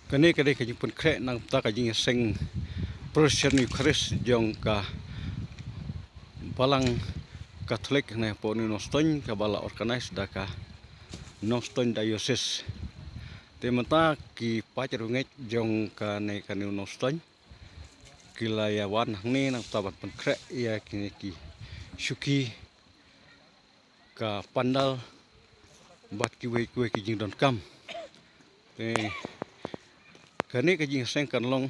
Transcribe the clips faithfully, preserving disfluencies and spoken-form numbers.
Kane ka dei ka jingpynkhreh na ka bynta ka jingïaseng Procession Eucharist jong ka Balang Katholik hangne hapoh New Nongstoiñ, kaba la organise da ka Nongstoiñ Diocese. Te mynta ki paid riewngeit jong kane ka New Nongstoiñ ki la ïa wan hangne na ka bynta ban pynkhreh ïa kine ki shuki, ka pandal bad kiwei kiwei ki jingdonkam. Te kane ka jingïaseng kan long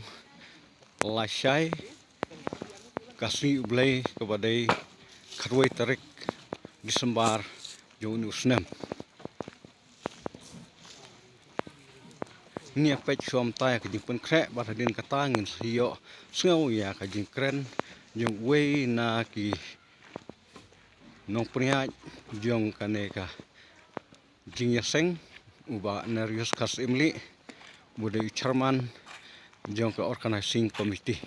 lashai ka Sngi U Blei, kaba dei khatwei tarik December jong une u snem. Ngin ïa peit shuwa mynta ïa ka jingpynkhreh, bad hadien kata ngin sa ïohsngew ïa ka jingkren jong uwei na ki nongpynïaid jong kane ka jingïaseng, u Bah Nerius Kharsyiemlieh, uba dei u chairman jong ka Organizing Committee.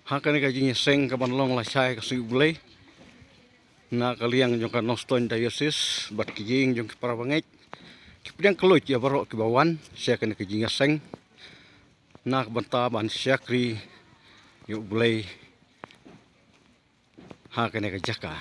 Ha kane ka jingïaseng kaban long lashai ka Sngi U Blei, na ka liang jong ka Nongstoiñ Diocese bad ki ïing jong ki para bangeit, ki pdiang kylluid ïa baroh kiba wan sha kane ka jingïaseng na ka bynta ban shakri ïa U Blei ha kane ka jaka.